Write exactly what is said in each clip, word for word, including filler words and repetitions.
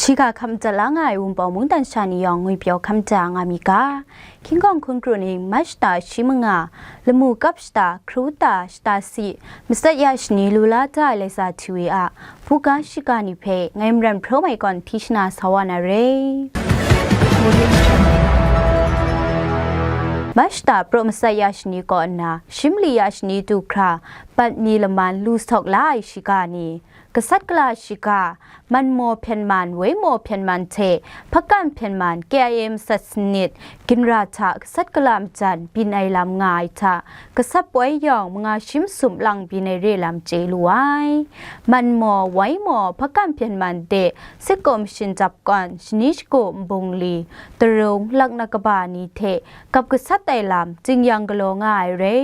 Shiga hkam jalang ai Wunpawng mungdan sha ni yawng ngwi pyaw hkam ja nga mi ga, King Kong hkun kru ning March ta shi manga, lamu kap shata, hkru ta shata si, matsat ya shani lu la da ai Laiza T V a buga shiga ni hpe ngai Maran Hpraw Mai kawn hti shana sa wa na re. March ta praw matsat ya shani kaw nna, shimli ya shani du hkra, bat mi laman lu sawk la ai shiga ni, gasat gala shiga, manmaw hpyen man, waimaw hpyen man hte hpakan hpyen man, K I A masat sanit ginra hta gasat gala majan byin ai lam nga ai hta, gasat poi yawng manga shi masum lang byin ai re lam chye lu ai. Manmaw, waimaw, hpakan hpyen man de, sitkaw mashin jap kawn, shani shagu nbungli, darung, laknak kaba ni hte gap gasat ai lam, jing-yang galaw nga ai re.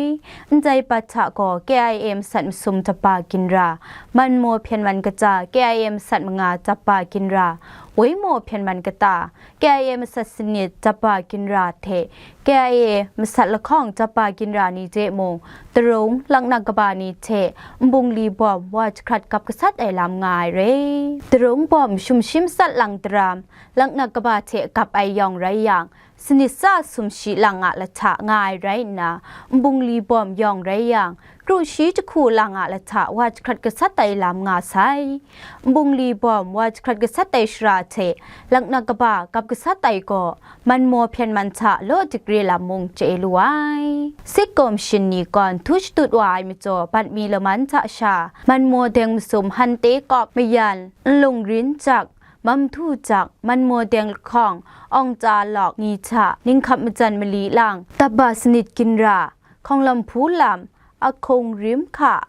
Ndai bat hta gaw K I A masat masum japa ginra, manmaw hpyen man kaja K I A masat manga japa ginra, waimaw hpyen man kata, K I A masat sanit japa ginra hte K I A masat lahkawng japa ginra ni de mung, darung, laknak kaba ni hte nbungli bawm wa jahkrat gap gasat ai lam nga ai re. Darung bawm shumshi matsat lang daram, laknak kaba hte gap ai yawng rai yang, sanit tsa sumshi lang a lahta nga ai rai nna, nbungli bawm yawng rai yang, kru shi jahku lang a lahta wa jahkrat gasat ai lam nga sai. Nbungli bawm wa jahkrat gasat ai shara hte laknak kaba gap gasat ai gaw, manmaw hpyen man hta law dik re lam mung chye lu ai. Sitkaw mashin ni kawn htu shatut wa ai majaw, bat mi laman hta sha, manmaw deng masum hante kawp mayan, nlung rin jak, mamhtu jak, manmaw deng lahkawng, awng ca lawk ni hta, ninghkap majan mali lang, taba sanit ginra, hkawng lam hpu lam, ahkung rim hka,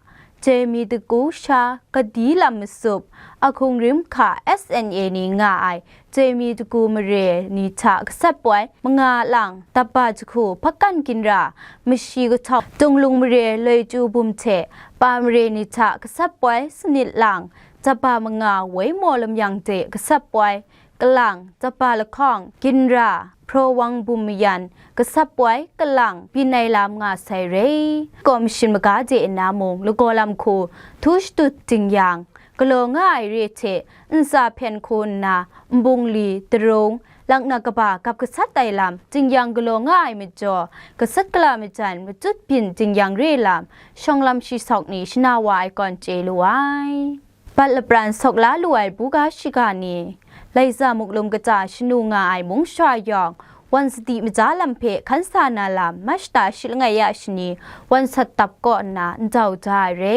jemi dagu sha, kadi lam masup, ahkung rim hka S N A ni nga ai, jemi dagu mare ni hta gasat poi, manga lang, taba jahku, hpakan ginra, mashi kahtawng, tunglung mare, loi chyu bum hte, pa mare ni hta gasat poi, sanit lang, jaba manga, waimaw lamyang de gasat poi, kalang, jaba lahkawng, ginra, hpraw wang bum mayan, gasat poi, kalang, byin ai lam nga sai re. Kaw mashin maga de nna mung, lagaw lam hku, htu shatut jing yang, galaw nga ai re hte, ntsa hpyen hku nna, nbungli, darung, laknak kaba gap gasat ai lam, jing-yang galaw nga ai majaw, gasat gala majan, matut byin jing-yang re lam, shawng lam shi sawk ni shana wa ai kawn chye lu ai. Bat lapran sawk la lu ai buga shiga ni, Laiza Muklum kaja shanu nga ai mung shawa yawng, wan sadi maja lam hpe hkan sa na lam, March ta shi langai ya shani, wan sat tap kaw nna ndau da ai re.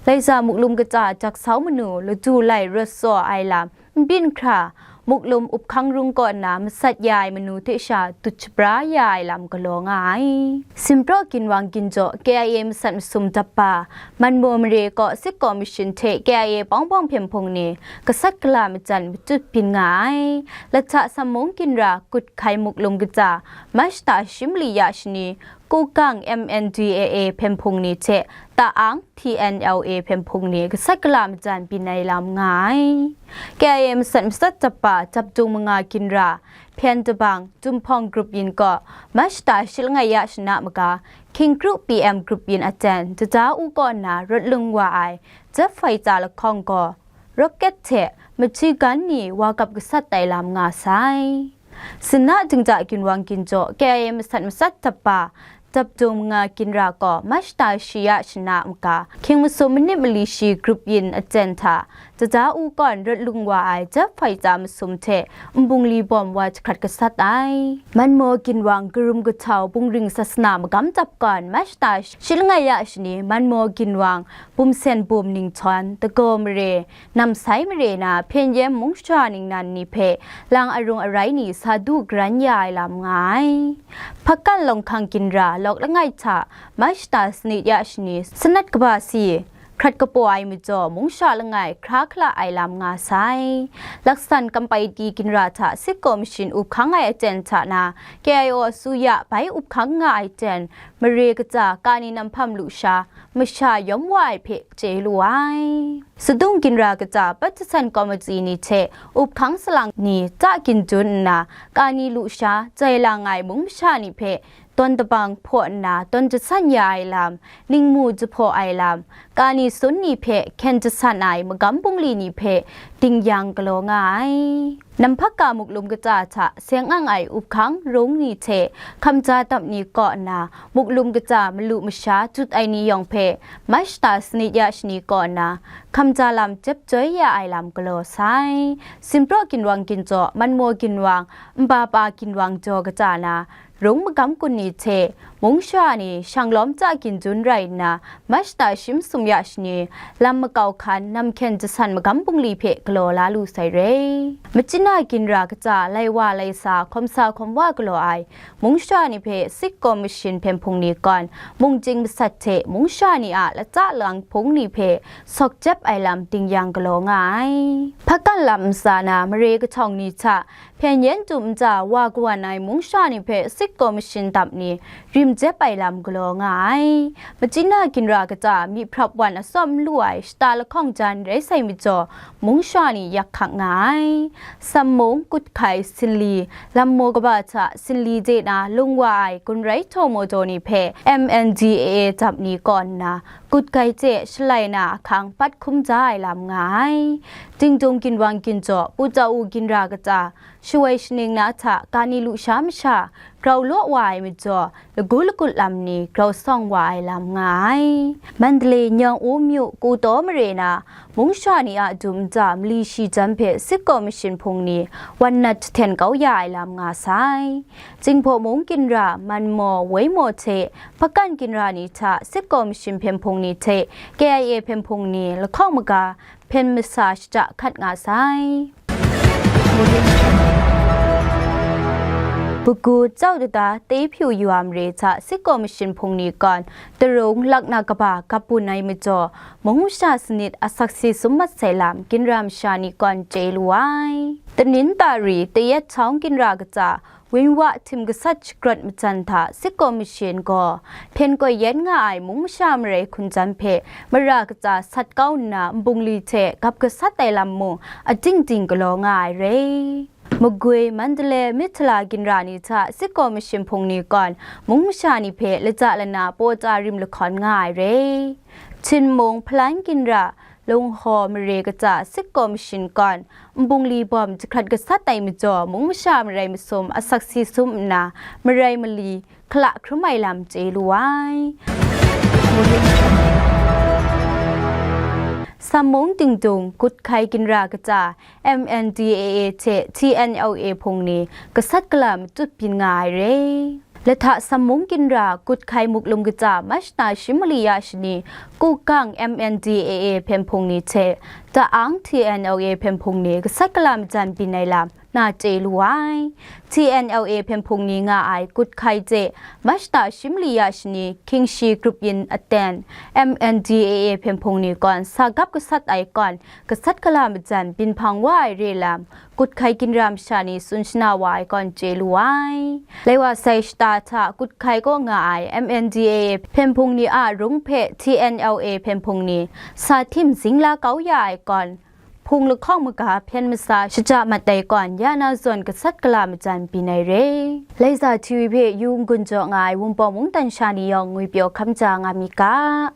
Laiza Muklum kaja jaksau manu, ladu lai rawt tsaw ai lam, n byin hkra, Muklum up hkang rung kaw nna masat ya ai manu hte sha dut shabra ya ai lam galaw nga ai. Simpraw ginwang ginjaw K I A masat masum dap ba, Manmaw mare kaw sitkaw mashin hte K I A bawng bawng hpyen hpung ni gasat gala majan matut byin nga ai. Lahta Sammung ginra Kut Hkai Muklum kaja, March ta shi mali ya shani, Kugang M N D A A hpyen hpung ni hte Ta-ang T N L A hpyen hpung ni gasat gala majan byin ai lam nga ai. K I A masat masat dap ba Dapdung manga ginra, Hpyen Dabang, Tumhpawng grup yin kaw, March ta shi langai ya shana maga, King Kru P M grup yin aten, Dada U kaw nna rawt lung wa ai, Jet Fighter lahkawng gaw, rocket hte machine gun ni wa gap gasat ai lam nga sai. Sinna Dingja ginwang ginjaw K I A masat masat dap ba, Dapdung manga ginra gaw March ta shi ya shana maga, Hkying masum manit mali shi grup yin aten hta, Dada U kawn rawt lung wa ai Jet Fighter masum hte nbungli bawm wa jahkrat gasat ai. Manmaw ginwang Karum Kahtau Bungring Sasana magam dap kawn March ta shi langai ya shani Manmaw ginwang Bumsen Bum Ninghthawn, Dagaw mare, Namsai mare na Hpyen Yen mung shara ningnan ni hpe lang arung arai ni sa du garan ya ai lam nga ai. Hpakan Lawng Hkang ginra lawk langai hta March ta sanit ya shani sanat kaba si, hkrat kapaw ai majaw mung sha langai hkra hkala ai lam nga sai. Laksan Kampai Ti ginra hta sitkaw mashin up hkang ai aten hta na, K I O asuya bai up hkang nga ai ten, mare kaja kani nam hpam lu sha, masha yawm wa ai hpe chye lu ai. Sadung ginra kaja pat jasan kawmati ni hte up hkang salang ni ta ginjun nna, kani lusha jai lang ai mung masha ni hpe tawn dabang hpaw nna tawn jasan ya ai lam, ningmu jahpaw ai lam, kani sun ni hpe hkyen jasan ai magam bungli ni hpe dingyang galaw nga ai. Namhpaka muklum kaja hta seng ang ai up hkang rung ni hte hkamja dap ni kaw nna, muklum kaja malu masha jut ai ni yawng hpe Mashta sanit ya shani kaw nna, hkamja lam jep joi ya ai lam galaw sai. Simpraw ginwang ginjaw, manmaw ginwang, nbapa ginwang jaw kaja na, rung magam kun ni hte, mung sha ni shanglawm ja ginjun rai nna, Mashta shim sum ya shani, lam makau hkan, nam hkyen jasan magam bungli hpe galaw la lu sai re. Machina ginra kaja lai wa lai sa, hkawm sa hkawm wa galaw ai, mung sha ni hpe Sik Kaw Mashin hpyen hpung ni kawn, mung chying masat hte mung sha ni a latsa lang hpung ni hpe sawk jep ai lam dingyang galaw nga ai. Hpakan lam ntsa na mare kahtawng ni hta, hpyen yen tu nta wa kawan ai mung sha ni hpe Sik Kaw Mashin dap ni rim jep ai lam galaw nga ai. Machina ginra kaja myi hprap wan atsawm lu ai shata lahkawng jan rai sai majaw, mung sha ni yak hkak nga ai. Sammung, Kutkai, Sinli, Lammo kaba hta Sinli de na lung wa ai gun rai htaw maw daw ni hpe M N D A A dap ni kaw nna, Kutkai hte shalai na ahkang pat hkum ja ai lam nga ai. Dingdung ginwang ginjaw, Pu Tau ginra kaja, shawai shaning na hta kani lusha masha, grau law wa ai majaw, lagu lagut lam ni grau sawng wa ai lam nga ai. Mandalay, Nyang-u myu, Kutaw mare na, mung sha ni a dum nta mali shi jan hpe Sik Kaw Mashin hpung ni wan nat jahten kau ya ai lam nga sai. Jinghpaw mung ginra, Manmaw, Waimaw hte Hpakan ginra ni hta Sik Kaw Mashin hpyen hpung ni hte K I A hpyen hpung ni lahkawng maga hpyen masa shata hkat nga sai. Bagu, Chau Dada, Tehpyu Yuwa mare hta Sik Kaw Mashin hpung ni kawn, Tarung, Lakna kaba gap bun ai majaw, mung masha sanit asak si sum mat sai lam ginra masha ni kawn chye lu ai. Tanin Tari, Tayet Htawng ginra kaja, Winwa htim gasat shagrawt majan hta Sik Kaw Mashin gaw, hpyen koi yen nga ai mung masha marai hkun jan hpe mara kaja sat kau nna, nbungli hte gap gasat ai lam mung ating ting galaw nga ai re. Magwi, Mandalay, Mithila ginra ni hta Sik Kaw Mashin hpung ni kawn, mung masha ni hpe laja lana paw ta rim lahkawn nga ai re. Htinmung, Hpalan ginra, Lunghaw mare kaja Sik Kaw Mashin kawn, nbungli bawm jahkrat gasat ai majaw, mung masha marai masum asak si sum nna, marai mali hkala hkrum ai lam chye lu ai. Sammung Dingdung, Kutkai ginra kaja, M N D A A hte T N L A hpung ni gasat gala matut byin nga ai re. Lahta Sammung ginra, Kutkai muklum kaja Mashta shim mali ya shani, Kugang M N D A A hpyen hpung ni hte, Ta-ang T N L A hpyen hpung ni gasat gala majan byin ai lam na chye lu ai. T N L A hpyen hpung ni nga ai Kutkai hte Mashta shim mali ya shani, Hkingshi grup yin aten M N D A A hpyen hpung ni kawn sa gap gasat ai kawn, gasat gala majan byin hpang wa ai re lam, Kutkai ginra masha ni tsun shana wa ai kawn chye lu ai. Lai wa sai shata hta Kutkai kaw nga ai M N D A A hpyen hpung ni a rung hpe T N L A hpyen hpung ni sa htim zing la kau ya ai kawn, hpung lahkawng maga hpyen masa shaja mat ai kawn ya na zawn gasat gala majan byin ai re. Laiza T V hpe yu n-gun jaw nga ai Wunpawng mungdan sha ni yawng ngwi pyaw hkam ja nga mi ga.